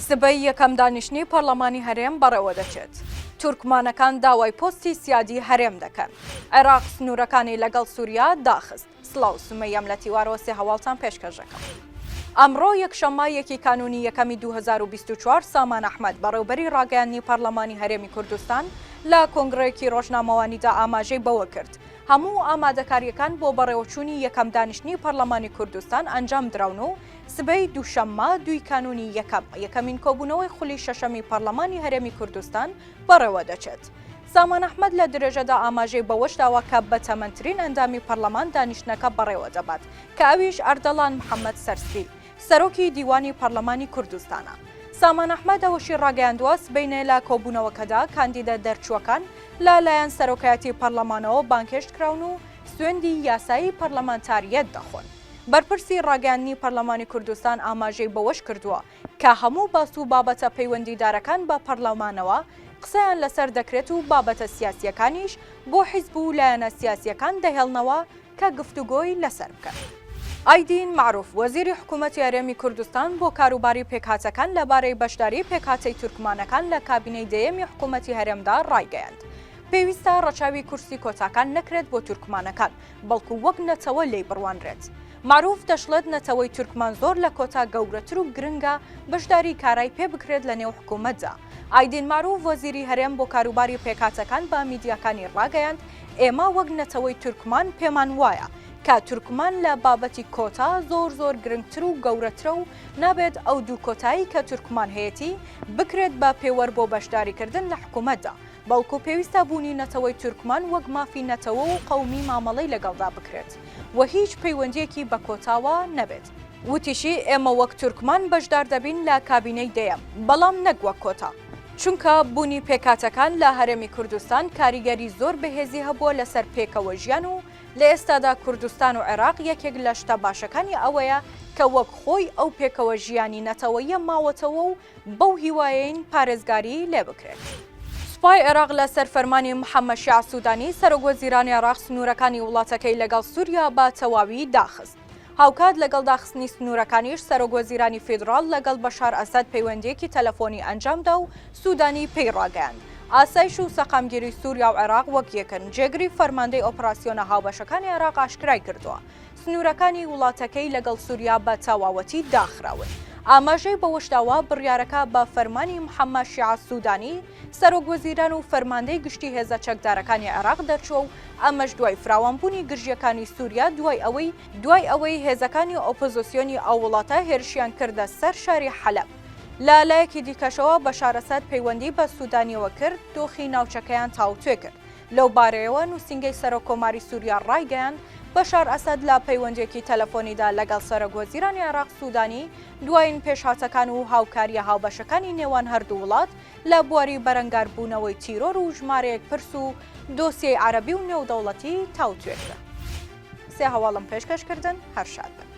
سبەی یەکەم دانیشتنی پەرلەمانی هەرێم بەڕێوەدەچێت. تورکمانەکان داوای پۆستی سیادی هەرێم دەکەن. عێراق سنوورەکانی لەگەڵ سووریا داخست. سڵاو، سومەیەم لە تیوارەوە سێ هەواڵتان پێشکەش دەکەم. ئەمڕۆ یەکشەممە یەکی کانوونی یەکەمی 2024 سامان ئەحمەد، بەڕێوبەری ڕاگەیاندنی پەرلەمانی هەرێمی کوردستان لە کۆنگرەیەکی ڕۆژنامەوانیدا ئاماژەی بەوە کرد، هەموو ئامادەکارییەکان بۆ بەڕێوەچوونی یەکەم دانیشتنی پەرلەمانی کوردستان ئەنجامدراون و سبەی دووشەممە دووی کانوونی یەکەم، یەکەمین کۆبوونەوەی خولی شەشەمی پەرلەمانی هەرێمی کوردستان بەڕێوەدەچێت. سامان ئەحمەد لە درێژەدا ئاماژەی بەوەشداوە کە بەتەمەنترین ئەندامی پەرلەمان دانیشتنەکە بەڕێوەدەبات کە ئەویش ئەردەڵان محەمەد سەرسپی، سەرۆکی دیوانی پەرلەمانی کوردستانە. سامان ئەحمەد ئەوەشی ڕاگەیاندووە، سبەینێ لە کۆبوونەوەکەدا کاندیدە دەرچووەکان لە لایەن سەرۆکایەتی پەرلەمانەوە بانگهێشت کراون و سوێندی یاسایی پەرلەمانتارییەت دەخۆن. بەرپرسی ڕاگەیاندنی پەرلەمانی کوردستان ئاماژەی بەوەش کردووە کە هەموو باس و بابەتە پەیوەندیدارەکان بە پەرلەمانەوە قسەیان لەسەر دەکرێت و بابەتە سیاسییەکانیش بۆ حیزب و لایەنە سیاسییەکان دەهێڵنەوە کە گفتوگۆی لەسەر بکەن. ئایدین مەعروف، وەزیری حکوومەتی هەرێمی کوردستان بۆ کاروباری پێکهاتەکان لەبارەی بەشداریی پێکهاتەی تورکمانەکان لە کابینەی دەیەمی حکوومەتی هەرێمدا ڕایگەیاند، پێویستە ڕەچاوی کورسی کۆتاکان نەکرێت بۆ تورکمانەکان، بەڵکو وەک نەتەوە لێی بڕوانرێت. مەعروف دەشڵێت نەتەوەی تورکمان زۆر لە کۆتا گەورەتر و گرنگە بەشداری کارای پێ بکرێت لە نێو حکوومەتدا. ئایدین مەعروف وەزیری هەرێم بۆ کاروباری پێکهاتەکان بە میدیاکانی ڕاگەیاند، ئێمە وەک نەتەوەی تورکمان پێمان وایە کە تورکمان لە بابەتی کۆتا زۆر زۆر گرنگتر و گەورەترە و نابێت ئەو دوو کۆتایەی کە تورکمان هەیەتی بکرێت بە پێوەر بۆ بەشداریکردن لە حکوومەتدا بەڵکو پێویستە بوونی نەتەوەی تورکمان وەک مافی نەتەوە و قەومی مامەڵەی لەگەڵدا بکرێت و هیچ پەیوەندییەکی بە کۆتاوە نەبێت. وتیشی، ئێمە وەک تورکمان بەشدار دەبین لە کابینەی دەیەم، بەڵام نەک وەک کۆتا، چونکە بوونی پێکهاتەکان لە هەرێمی کوردستان کاریگەری زۆر بەهێزی هەبووە لەسەر پێکەوە ژیان و لە ئێستادا کوردستان و عێراق یەکێک لە شتە باشەکانی ئەوەیە کە وەک خۆی ئەو پێکەوە ژیانی نەتەوەییە ماوەتەوە و بەو هیوایەین پارێزگاری لێبکرێت. سوپای عێراق لە سەر فەرمانی محەممەد شیاع سوودانی، سەرۆکوەزیرانی عێراق سنوورەکانی وڵاتەکەی لەگەڵ سووریا بە تەواوی داخست. هاوکات لەگەڵ داخستنی سنوورەکانیش سەرۆکوەزیرانی فیدڕاڵ لەگەڵ بەشار ئەسەد پەیوەندییەکی تەلەفۆنی ئەنجامدا و سوودانی پێی ڕاگەیاند، ئاسایش و سەقامگیری سووریا و عێراق وەک یەکن، جێگری فەرماندەی ئۆپراسیۆنە هاوبەشەکانی عێراق ئاشکرای کردووە، سنوورەکانی وڵاتەکەی لەگەڵ سووریا بە تەواوەتی داخراون. ئاماژەی بەوەشداوە، بڕیارەکە بە فەرمانی محەممە شیعە سوودانی، سەرۆکوەزیران و فەرماندەی گشتی هێزە چەکدارەکانی عێراق دەرچووە و ئەمەش دوای فراوانبوونی گرژییەکانی سووریا دوای ئەوەی دوای ئەوەی هێزەکانی ئۆپۆزسیۆنی ئەو وڵاتە هێرشیان کردە سەر شاری حەلەب. لە لایەکی دیکەشەوە بەشار ئەسەد پەیوەندی بە سوودانییەوە کرد، دۆخی ناوچەکەیان تاوتوێ کرد. لەو بارەیەوە نووسینگەی سەرۆک کۆماری سووریا ڕایگەیاند، بەشار ئەسەد لە پەیوەندییەکی تەلەفۆنیدا لەگەڵ سەرۆک وەزیرانی عێراق سوودانی دوایین پێشهاتەکان و هاوکارییە هاوبەشەکانی نێوان هەردوو وڵات لە بواری بەرەنگاربوونەوەی تیرۆر و ژمارەیەک پرس و دۆسیەی عەرەبی و نێودەوڵەتی تاوتوێ کرا. سێ هەواڵم پێشکەش کردن، هەر شاد بن.